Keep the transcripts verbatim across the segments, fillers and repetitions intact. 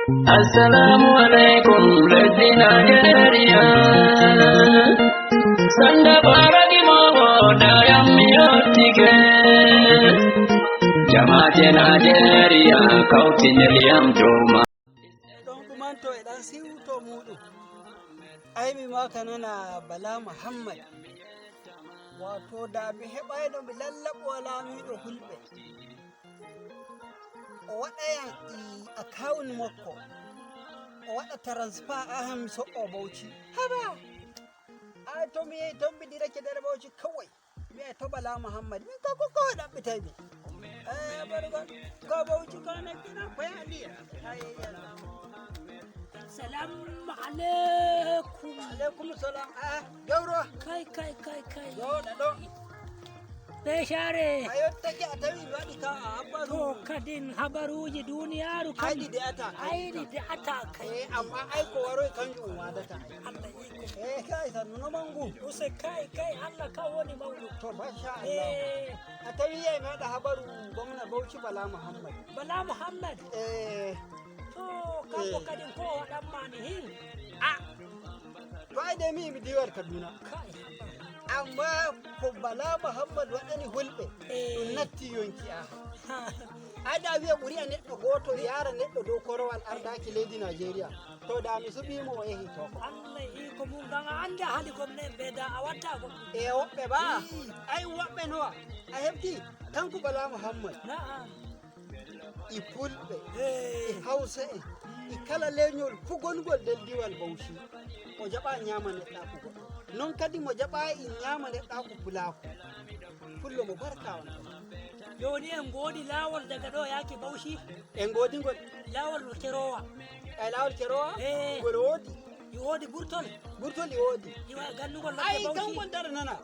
Assalamu alaikum, lesdi Najeriya. Sanda baraki momo da yammi yottike. Jamaje Najeriya, kauti neliyam doma. Ɗon ɗumanto e ɗan siwto muɗum. Ai mi maka nana Bala Muhammad. Wato da mi heɓayno mi lallaɓo laamiɗo Hulɓe. O waɗa yam i akawun makko. O waɗa transfer ahan mi soɓɓo Bauchi. Haba! Ai to mi yehi ton mi dirake nder Bauchi kawai. Mi yehi to Bala Muhammad. Min ka ko kawai ɗaɓɓitay mi. Eh, bargon. Ko Bauchi ko na kina ko ya liya. Ai yalla. Salamu alaikum. Alaikum salam. Ah, Gawro. Kai, kai, kai, kai. Yo da ɗo. Be share. A yottake a tawi mi waɗi ka a habbaru. To kadin habaruji duniyaaru kam. Ayɗi de'ata kay. Ayɗi de'ata kay. Eh, amma ai ko waroy kanjum um wadata. Allah iko. Eh, kai sannu no mangu. Use kai, kai, Allah ka woni mangu. To masha Allah. Eh. A tawi yai mi waɗa habaru gomna Bauchi Bala Muhammad. Bala Muhammad. Eh. To kanko kadin ko o waɗan ma ni hin. A. To ai dai mi yimi diwal Kaduna. Kai. Amma ko Bala Muhammad waɗani Hulɓe, eh, ɗum natti yonki a. Ada wiya ɓuri a neɗɗo gooto yaara neɗɗo dow korowal ardaaki leydi Najeriya. To da mi suɓiimo o yehi to. Allah iko mum ngam a andi a hali gomna en be da a watta goɗɗum. E woɓɓe ba? Ii. Ai woɓɓe nowa? A hefti kanko Bala Muhammad. Na'am. E Fulɓe, eh, e Hawsa'en, e kala lenyol fuu gonngol nder diwal Bauchi. O jaɓaa nyaama neɗɗaaku goɗɗo. Non kadi mo jaɓaayi nyaama neɗɗaaku Pulaaku. Pullo mo barka on. Jooni en ngoodi laawol daga ɗo yaaki Bauchi? En ngoodi ngol. Laawol Kerowa. E laawol Kerowa? Eh. Ngol woodi. I woodi burtol? Burtol i woodi. Iwa gannugol ladde Bauchi. Ai, kan kon dara nana.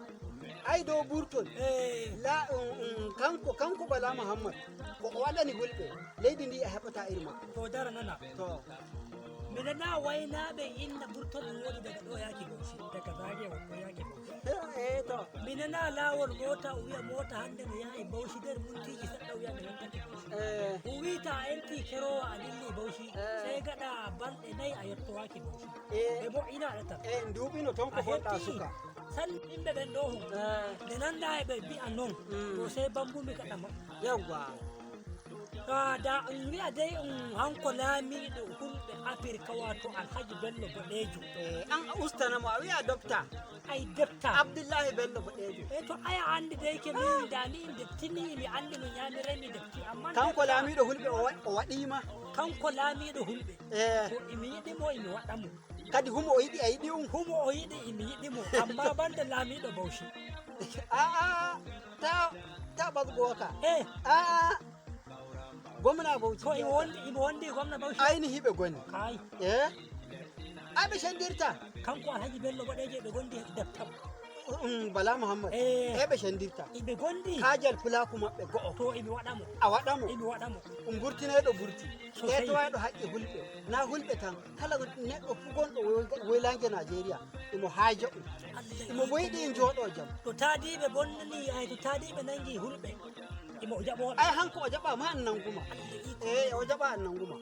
Ai, dow burtol. Eh. La, um, um, kanko, kanko Bala Muhammad. Ko o waɗani Fulɓe. Leydi ndi a heɓata irin makko. To dara nana. To. Minen na waynaaɓe inna burtol mi woodi daga ɗo yaaki Bauchi. Daga Zaria wonɗo yaaki Bauchi. Eh, to. Minen na laawol moota, o wiya moota hannde no yaha e Bauchi nder mintiiji seɗɗa o wiya mi yontake Bauchi. Eh. O wi'i ta a enti Kerowa a dilli Bauchi. Eh. Sey gaɗa balɗe nayi a yottowaaki Bauchi. Eh. Ɓe mo'inaɗo tan. Eh, nduuɓino toon ko bonɗa suka. San yimɓe ɓen ɗo hon. Eh. Ɓe nannda e ɓe mbi'a non. Mm. To sey bambumi gaɗa maɓɓe. Yawwa. Ah, da on wi'a dey on hanko laamiiɗo hulɓe Afirka, waato Alhaji Bello Boɗeejo. Eh, an a ustana mo, a wi'a Dokta. Ay, Dokta. Abdullahi Bello Boɗeejo. Eh, to aya anndi dey ke min da mi deptini, mi anndi no nyaamiray mi depti, amma kanko Dokta laamiiɗo hulɓe o wa-, o waɗiima. Kanko laamiiɗo hulɓe. Eh. Ko imi yiɗi mo, imi waɗa mo. Kadi humo o yiɗi a yiɗi um? Humo o yiɗi imi yiɗi mo, amma banda laamiiɗo Bauchi. A'a, ta, ta ɓaɗugo ka. Eh. A'a. Gomna Bauchi. Ko imo wondi, imo wondi gomna Bauchi? Ayni hiɓe goni. Kay. Eh? Aɓe sendirta. Kanko Alhaji Bello Boɗeejo ɓe gondi e deftam. Um, Bala Muhammad. Eh. E ɓe sendirta. Iɓe gondi. Kaajal pulaaku maɓɓe go'o. To imi waɗa mo. A waɗa mo. Imi waɗa mo. Um burtineeɗo burti. Sosai. Ƴeetoyɗo haqqe hulɓe. Na hulɓe tan. Kala neɗɗo fuu gonɗo woy-, woylaange Najeriya, imo haaja um. Allah. Imo yiɗi en jooɗo jam. To taadiiɓe bonnani, ay, to taadiiɓe nangi hulɓe, imo jaɓo. Ay, hanko o jaɓa ma an nanguma. Allah. Eh, o jaɓa an nanguma.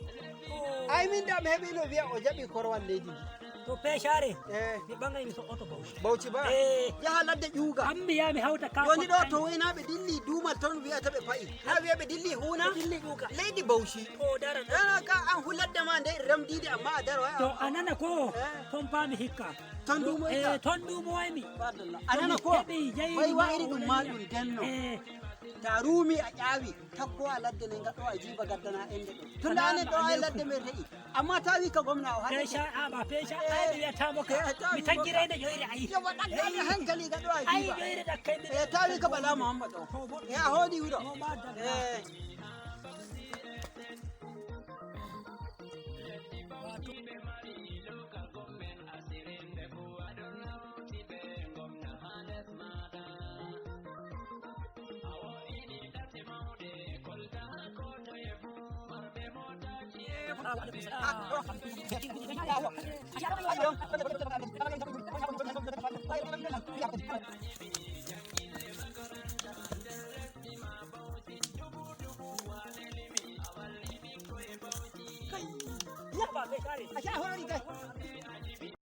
Oh. Ay, min da mi heɓi no wi'a o jaɓi korowal leydi ndi. To peecaare, eh, mi ɓangay mi so'oto Bauchi. Bauchi ba? Eh. Yaha ladde ƴuuga. An mi yaha mi hawta ka. Joni ɗo to woynaaɓe dilli duumal ton wi'ata ɓe pa'i. Na wi'a ɓe dilli huuna? Ɓe dilli ƴuuga. Leydi Bauchi. O dara. Dara ka an hu ladde ma nde remdiide amma a daro. To a nana ko? Eh. Ton paami hikka. Ton duumo eh, ton duumo ay mi. Pardon. A nana ko? Heɓi jayri. Fay wa'iri ɗum ma ɗum denno. Eh. Ta ruumi a ƴaawi. Takko a ladde ne ngaɗo a jiiba gaddana ende ɗo. Tun da anen ɗo ay ladde men re'i. Amma tawi ka gomna o haɗi. Peca, a ba peca, eh, ay mi wiyata mo ka. Eh, tawi mi taggiray nde ƴoyre ayi. Yo waɗan eh, hankali ga ɗo a ay jiiba. Ƴoyre ɗakkay mi. Eh, tawi ka Bala Muhammad o. To bo. Eh, a hoɗi wuro. To ma dalla. Eh. Wato. A sha horori kai.